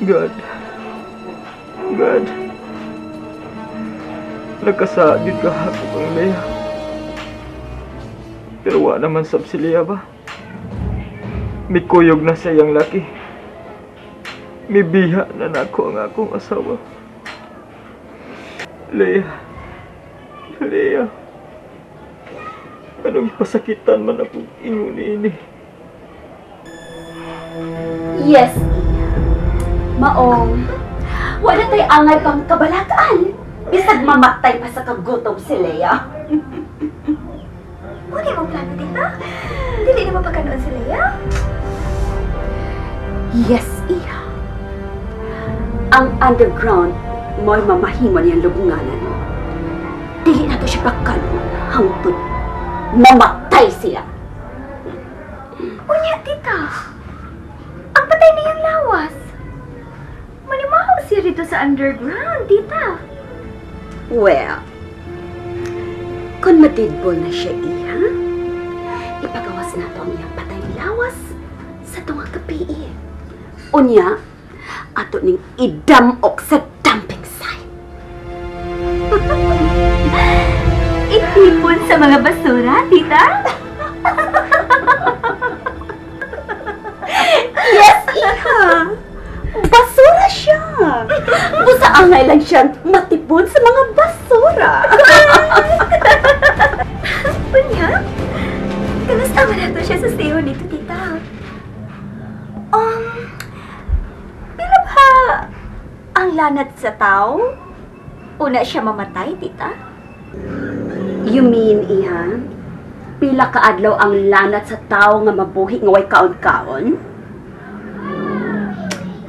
God. God. Nagkasala gyud kahapon ang Leah. Pero wa naman sab si Leah ba? Mikuyog na sa iyang laki. Mibiha na nako ang akong asawa. Leah. Leah. Anong ipasakitan man akong ingon ini? Yes, Iya. Maong, wala tay angay pang kabalakaan. Bisag mamatay pa sa kagutom si Leah. Wala mo plano, tita? Dili na mapagkanoon si Leah? Yes, Iya. Ang underground mo'y mamahimo niyang lubunganan. Dili na to siya pagkanon hangtod mamatay siya. Unya, tita. Ang patay na yung lawas. Manimaho siya rito sa underground, tita. Well, kung matidbol na siya, iha, ipagawas na to ang iyang patay lawas sa tunga kapi. Unya, ato ning idamok sa dumping site. Itipon sa mga basura, tita? Yes, iha! Basura siya! Busa angay lang siyang matipon sa mga basura. Unya, kamusta man nato siya sa stayhon nito, tita? Pila ba ang lanat sa tao? Una siya mamatay, tita? You mean, iha? Pila kaadlaw ang lanat sa tao nga mabuhi nga way kaon-kaon?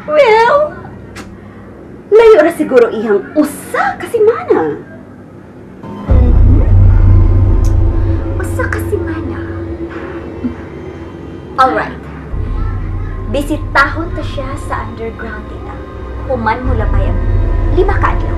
Well, layo ra siguro ihang usa ka semana. Usa ka semana. Alright. Bisitahon ta siya sa underground, tita. Human mo labay ang 5 ka adlaw.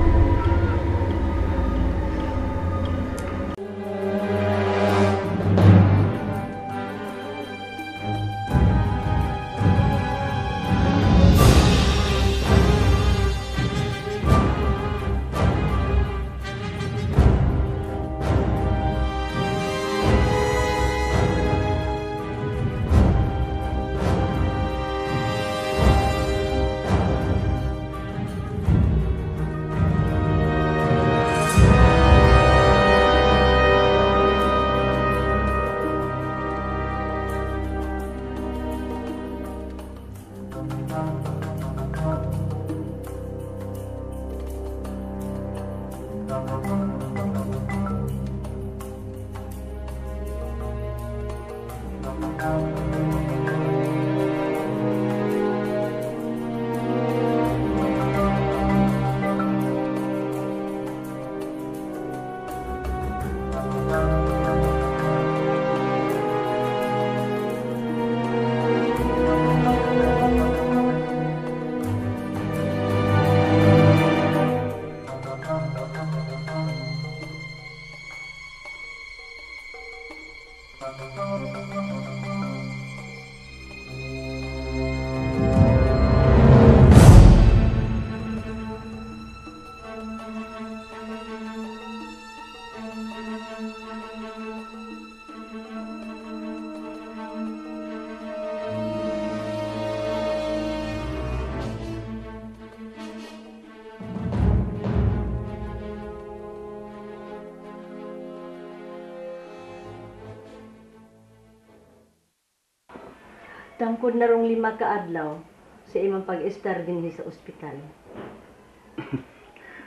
Tangkod na rong 5 ka adlaw sa imong pag-estar dinhi sa ospital.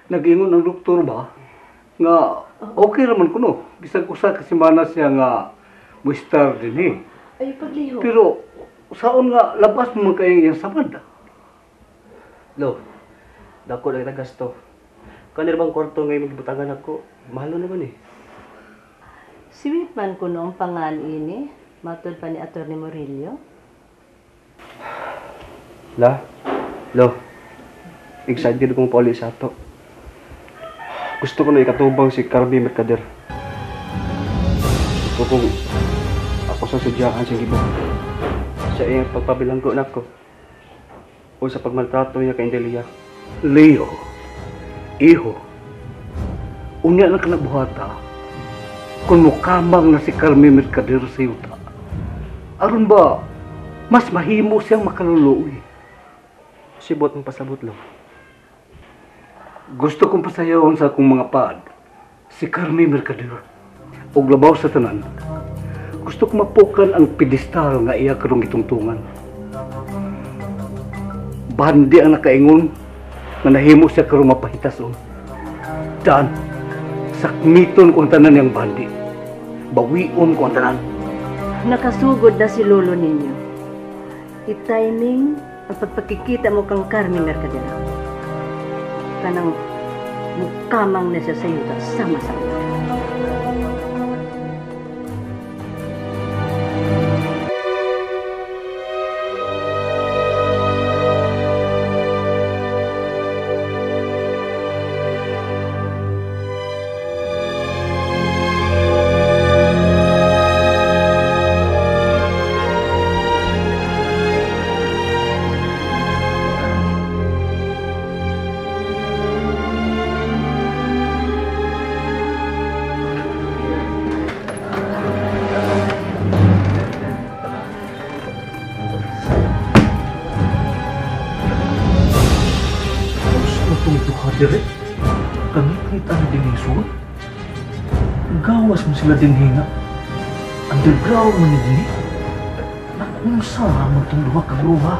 Nag-ingon ang doktor ba nga okay raman kuno bisag usa ka semana siya nga mo-estar dinhi. Ay pagliho. Pero saon nga labas man kay iyang samad. Lo, dako na kita gasto. Kanir bang kwarto ngay magbutangan ako? Mahalo naman eh. Sweet man kuno ang pangan ini, matud pa ni Attorney Murillo. La, lo, excited kong pauli sa ato. Gusto ko na ikatubang si Carmi Mercader. Gusto kong ako sa sudyaan sa gibo. Sa iyang pagpabilanggo nako. o sa pagmaltrato niya kay Indelia. Leo, iho, unya na ka nabuhata kung mukamang na si Carmen Mercader sa yuta. Aron ba, mas mahimo siyang makaluluoy. Sibot mong pasabot, Lo. Gusto kong pasayawon sa akong mga paad si Carmen Mercader. Og labaw sa tanan, gusto kong mapukan ang pedestal nga iya karong gitungtungan. Bandi ang nakaingon nga nahimo siya karong mapahitason. Dan, sakmiton ko ang tanan niyang bandi. Bawion ko ang tanan. Nakasugod na si lolo ninyo. I-timing ang pagpakikita mo kang Carmen Mercader. Kanang mukamang na siya sa yuta sama-sama. Dire, kangit-ngit ang dinisod. Gawas mo sila din hinga. Underground man ni dini. Nakunsa mo itong duha ka bruha.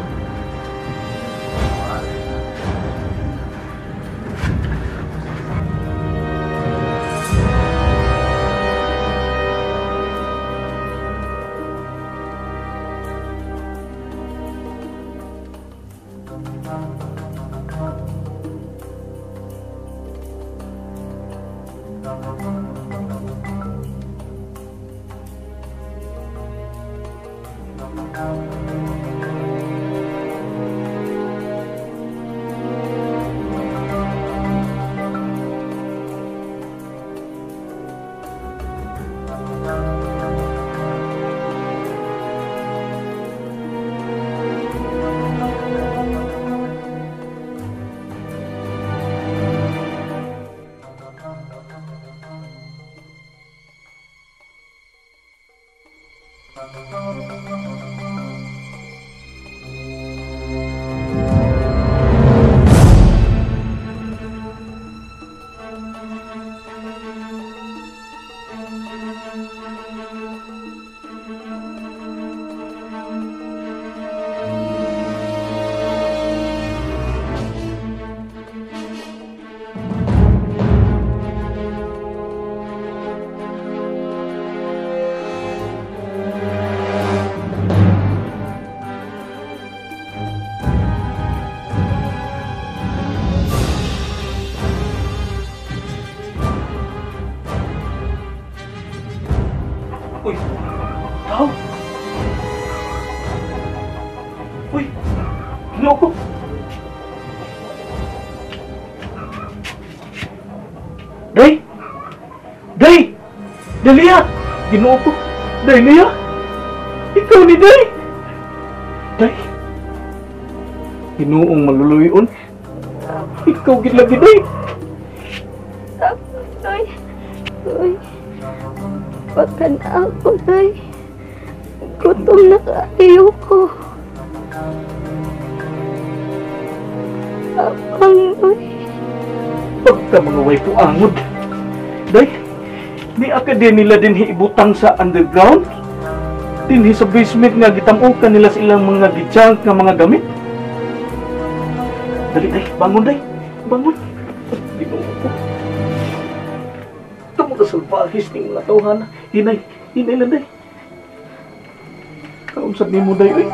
Uy! Tao! Uy! Loko! Day! Day! Delia! Ginoo ko! Day, Lia! Ikaw ni Day! Day! Ginoong maluluyon. Ikaw gid lagi, Day! Day! Day! Baka na ako, Day. Gutom na kaayo ko. Apang, Day. Pagka mga waifu angod. Day, ni akade nila din hiibutang sa underground. Dinhi sa basement nga gitamukan nila sa ilang mga gijunk nga mga gamit. Dali, Day. Bangon, Day. Bangon. Ginoo ko. Ito mga salvahis ni mga tawhana. Hinay, hinay lang, Day. Kausap ni mo, Day, uy.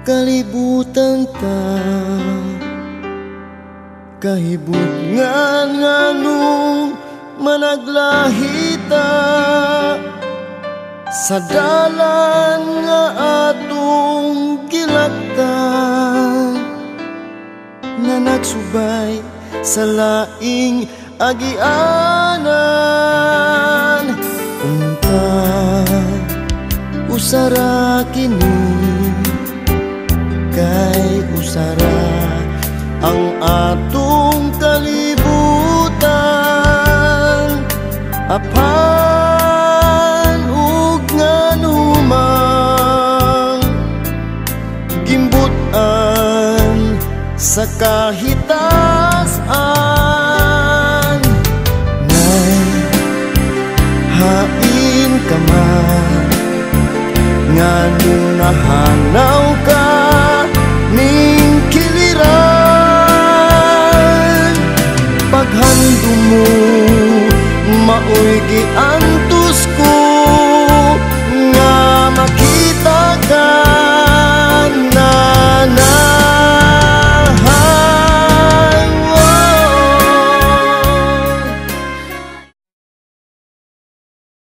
Kalibutan ta kahibutngan nganong managlahita sa dalan nga atong gilaktan na nagsubay sa laing agianan. Unta Usara kini kay usara ang atong kalibutan, apan ug nganumang gimbutan sa kahitasan. Nay, hain ka man, nganong nahanaw ka ning kiliran? Paghandom mo maoy giantuman.